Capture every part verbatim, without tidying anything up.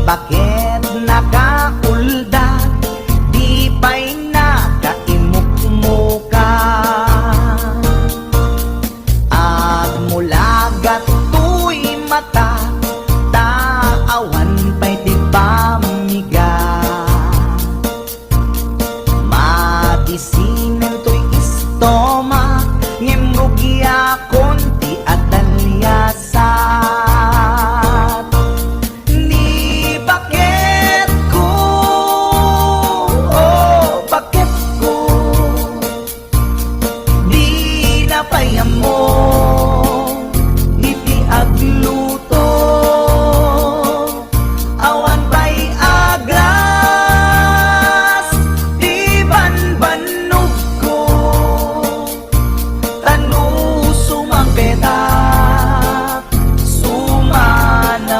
Baket nakaulda, di pay nakaimukmuka. Agmulagat toy mata, ta awan pay ti pammigat. Madisinen toy istomak, ngem rugiakon ti adaliasat. Ni baketko, oh, baketko, dina pay ammo iti agluto. Awan pay agras ti banbannogko, ta no sumangpetak, sumanaon.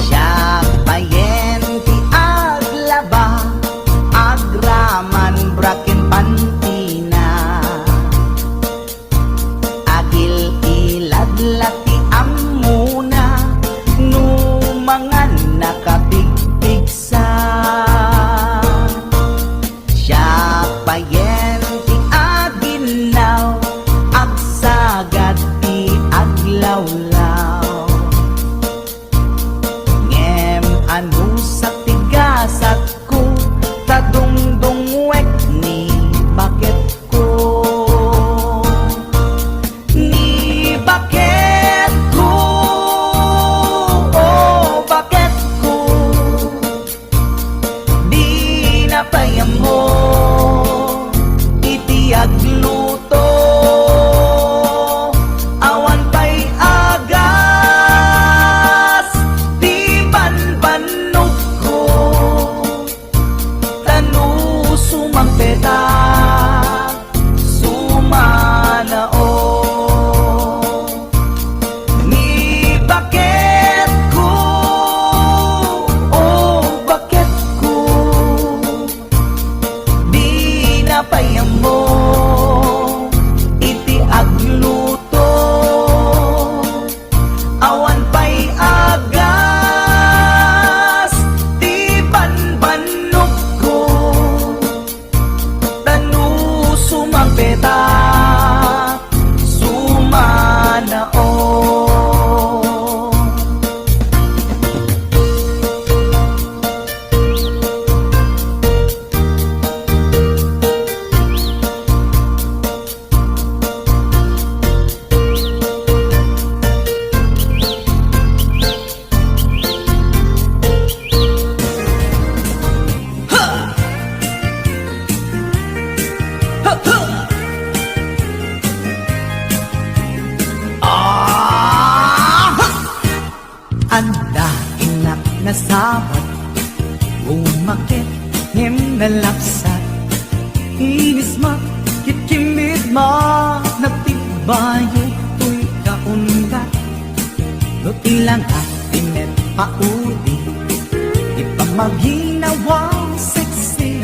Siak payen ti aglaba, agraman bra ken pantina. Agil-ilad la ti ammona, no mangan nakapigpigsa. Siak payen ti aginnaw, agsagad ti aglawlaw. Ngem anusat ti gasatko, ta dungdungwek ni baketko. Ni baketko, oh, baketko, dina pay ammo iti agluto. Awan pay agas ti banbannogko, ta no sumangpetak, sumanaon. Ni baketko, oh, baketko, dina pay ammo iti agluto. Awan pay agas ti banbannogko, ta no sumangpetak, sumanaon. Anda innak nasabat, umaket ngem nalapsat. Inismak, kitkimmitmak, nagtibayo toy kaundat. No ti langak ti met paudi, ti pamaginawa sexy,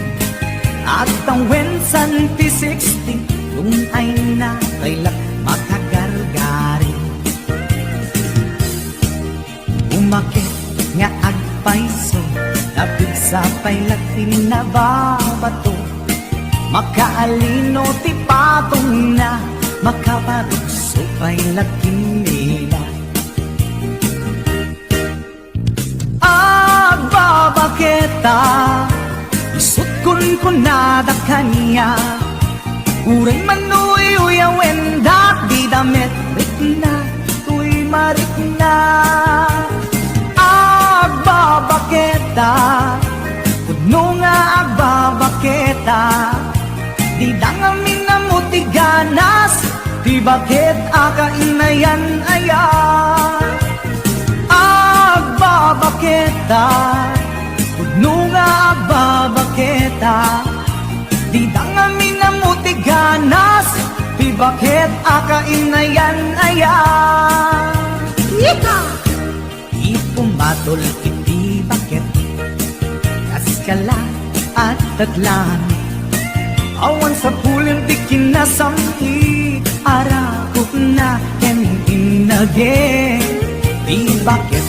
agtawen san ti sixty, dun ay na pay la makagargari. Umaket nga agpayso, napigsa pay la ti nababato. Makaalino ti patongna, makaparukso pay la kimmina. Agbabaketa, isut' kunkunada kaniak. Uray man no uyuyawendak, dida met rikna toy marikna. Agbabaketa, pudno nga agbabaketa, dida ngamin ammo ti ganas, ti baket a kainayan aya. Agbabaketa, pudno nga agbabaketa, dida ngamin ammo ti ganas, ti baket a kainayan aya. Yeka! Ipumatol iti baket, kas kala, adda ti langit. Awan sapulen ti kinasam-it, arakupna ken innage. Ti baket,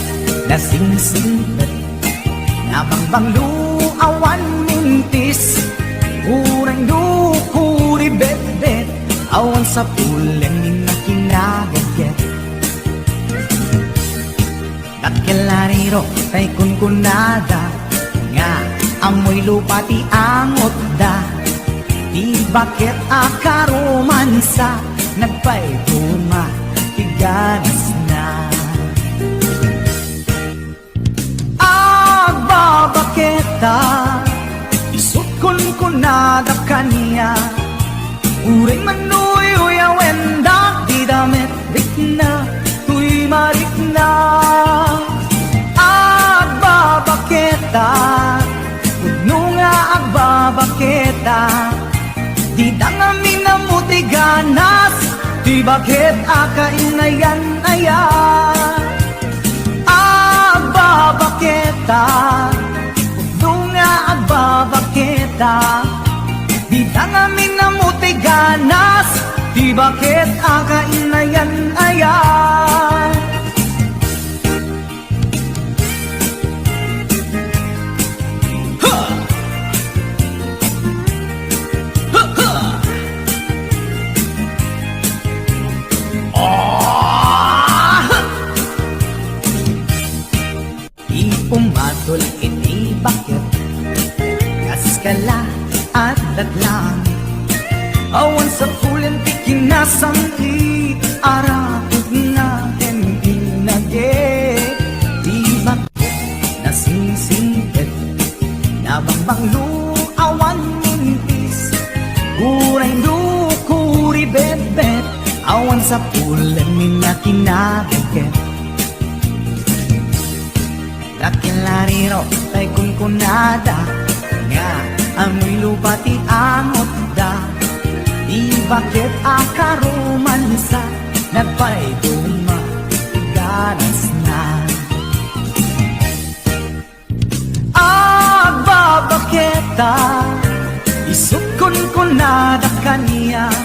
nasingsingpet, nabangbanglo, awan mintis. Uray no kuribetbet, awan sapulen ni nakinagagget. Dakkel a riro tay kunkunada, nga ammoy lupa ti angotda. Ti baket a karomansa, nagpayduma ti ganasna. Agbabaketa, isut' kunkunada kaniak. Uray man no uyuyawendak, dida met rikna toy marikna. Agbabaketa, pudno nga agbabaketa, dida ngamin ammo ti ganas, ti baket a kainayan aya. Agbabaketa, pudno nga agbabaketa, dida ngamin ammo ti ganas, ti baket a kainayan aya. Ha! Ha, ha! Ah! Ipumatol iti baket, kas kala, adda ti langit. Awan sapulen ti kinasam-it, arakupna ken innage. Ti baket, nasingsingpet, nabangbanglo, awan mintis. Uray no kuribetbet, awan sapulen ni nakinagagget. Dakkel a riro tay kunkunada, nga ammoy lupa ti angotda. Ti baket a karomansa, nagpayduma ti ganasna. Agbabaketa, isut' kunkunada kaniak.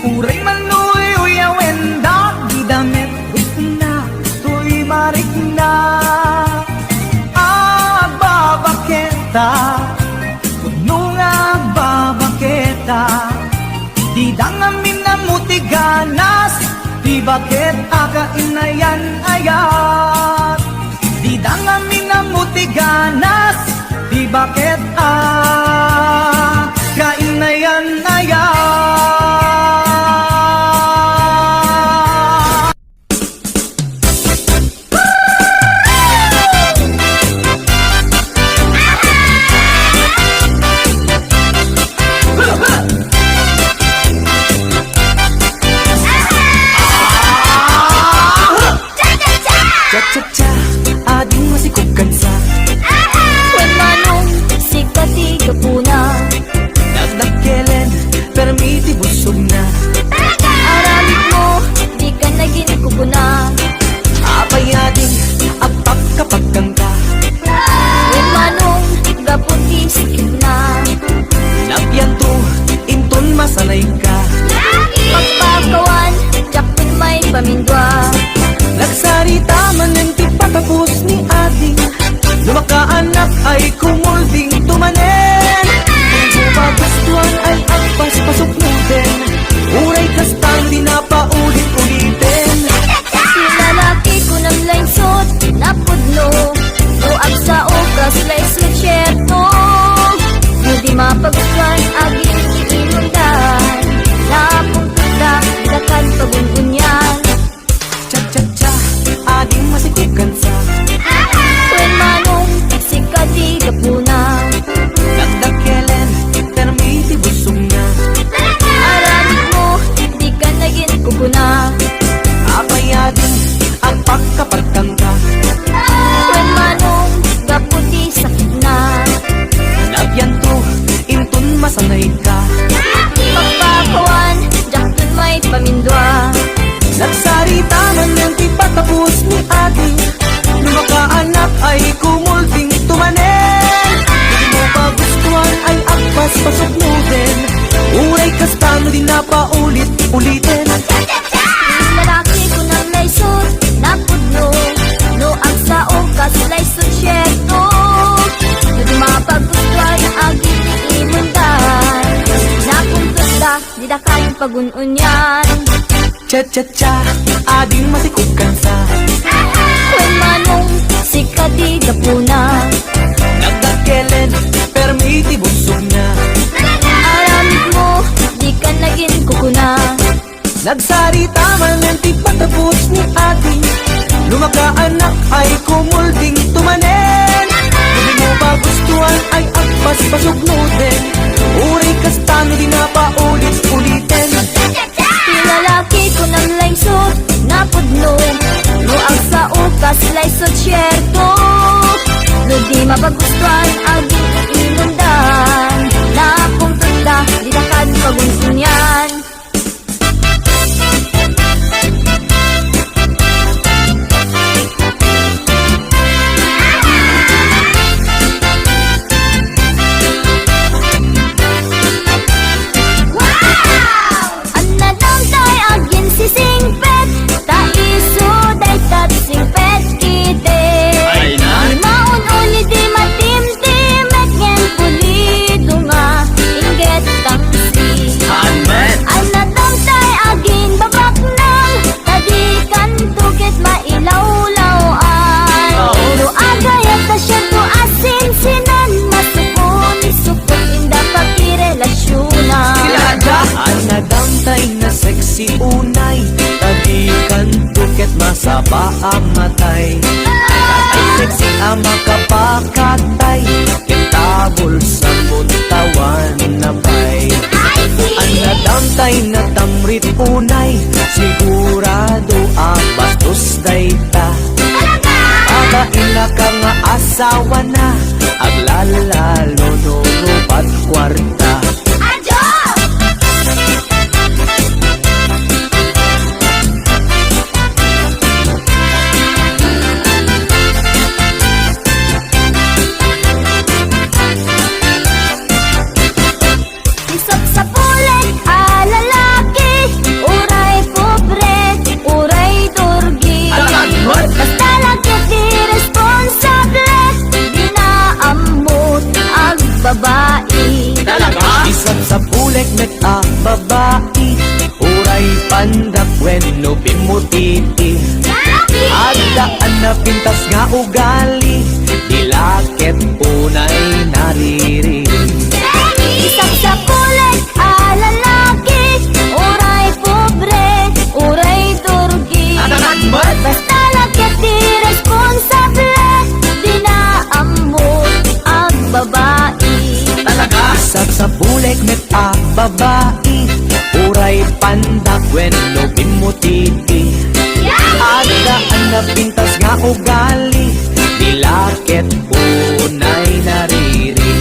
Uray man uyuyawendak, dida met rikna toy marikna. Agbabaketa, pudno nga agbabaketa, dida ngamin ammo ti ganas, ti baket a kainayan aya. Dida ngamin ammo ti ganas, ti baket a kainayan aya. Cha-cha-cha, ading masikog kansa. Wen Manong, sika ti gapuna. Nagdagkelen, permi ti busogna. Aramidmo, dika nagin kukuna. Apay ading, apagkapagkangka. Wen Manong, gapu ti sikipna. Napianto, inton masanayka. Pagpakawan, diak met maipamindua. Nagsarita manen ti patapos ni ading. No makaanak ay kumulding to manen. Kung magustuhan ay agpaspasok mo din. Uray kasta, dina paulit-uliten. Ti lalaki, kunam la insut, napudno. No agsao, kasla sweatshirt mo. No di mapagustuhan, agin ti inundan. Liten. Ti lalaki kunam laysot napudno, no agsao kas laysot sierto. No di mapagustuan agin ti imundan, napuntotda, dida kan pagun-unian. Cha-cha-cha, ading matikub kansa. Wen manong sika ti gapuna. Nagdakkelen, permi ti busogna. Aramidmo, dika nagin kukuna. Nagsarita manen ti patapos ni adi. No makaanak ay kumulding to manen. No di mo pagustuan ay agpaspasugnoden. Uray kasta no di napaulit-uliten. Ti lalaki kunam laysot napudno, no agsao kas laysot sierto. No di mapagustuan agin imundan, napuntotda, dida kan pagun-unian. Annadam tay aginsisingpet, ta isu dayta ti singpet iti. Ay na? Di maun-uli, di matimtimek, ngem pulido nga inggit tangsi. Amen. Annadam tay aginbabaknang, ta dikanto ket mailawlaw-an. Oo. No agayat ta sierto a sinsinan, masukon, isukot, inda pakirelasionan. Sila da. Annadam tay nga sexy unay, ta dikanto ket masaba a matay. Ay sexy a makapakatay, ket ta bulsa kuntawan na pay. Annadam tay nga tamrit unay, sigurado a bastos dayta. Talaga? Babaina ka nga asawana, aglalalo no rubat kuarta. Adyo! Ti sapsapulek a lalaki, uray pobre, uray durgi. Alangan met. Basta la ket ti responsable, dina ammo ti agbabai. Talaga? Ti sapsapulek met a babai, uray pandak wenno pimmutiti. Addaan a pintas nga ugali, di la ket unay nariri. Ti sapsapulek a lalaki, uray pobre, uray durgi. Adangan met. Basta la ket ti responsable, dina ammo ti agbabai. Talaga? Ti sapsapulek met a babai, uray pandak wenno pimmutiti. Addaan a pintas nga ugali, di la ket unay nariri.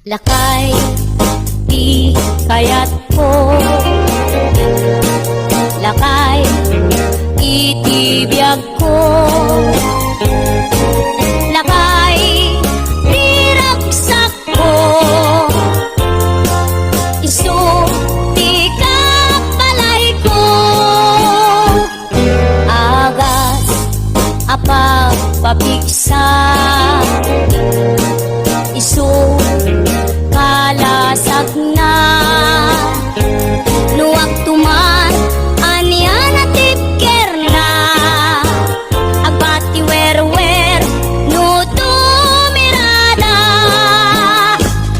Lakay ti kayatko, lakay iti biagko, lakay ti ragsakko, isu ti kabalayko. Agas a pagpapigsa, isu kalasagna. No agtuman, ania ti pekkerna? Agbati werwer no tumirada.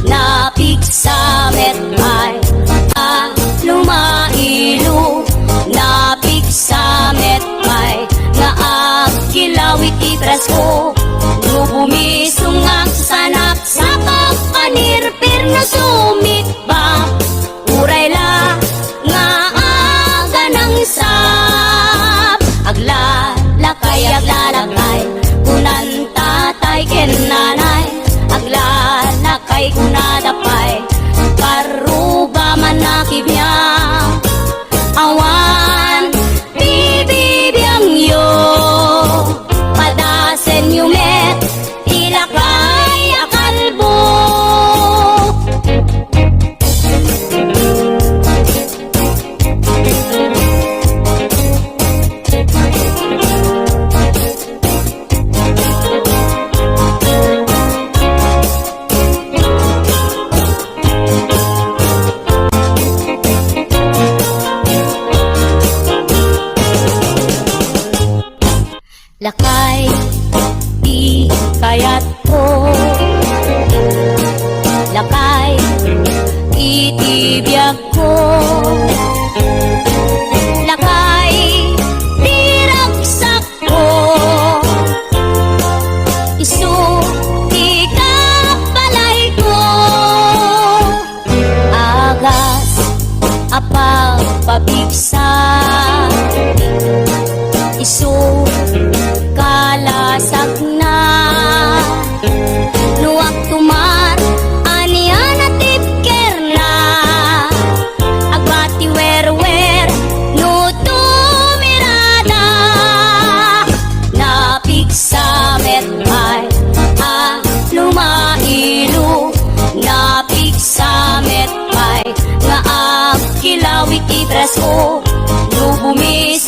Napigsa met pay a lumailo, napigsa met pay nga agkilaw iti brasko. No bumisong nga agsanak sa pagpanirpir no sumikbak, uray la nga aganangsap. Aglalakay, aglalakay, kunan tatay ken nanay. Aglalakay, kunada pay, parruba man a kibiang. Awan ti bibiangyo. Isu kalasakna. No agtumar, ania natipkerna? Agbati werwer no tumirada. Napigsa met pay a lumailo. Napigsa met pay nga agkilawit ti presko. No bumis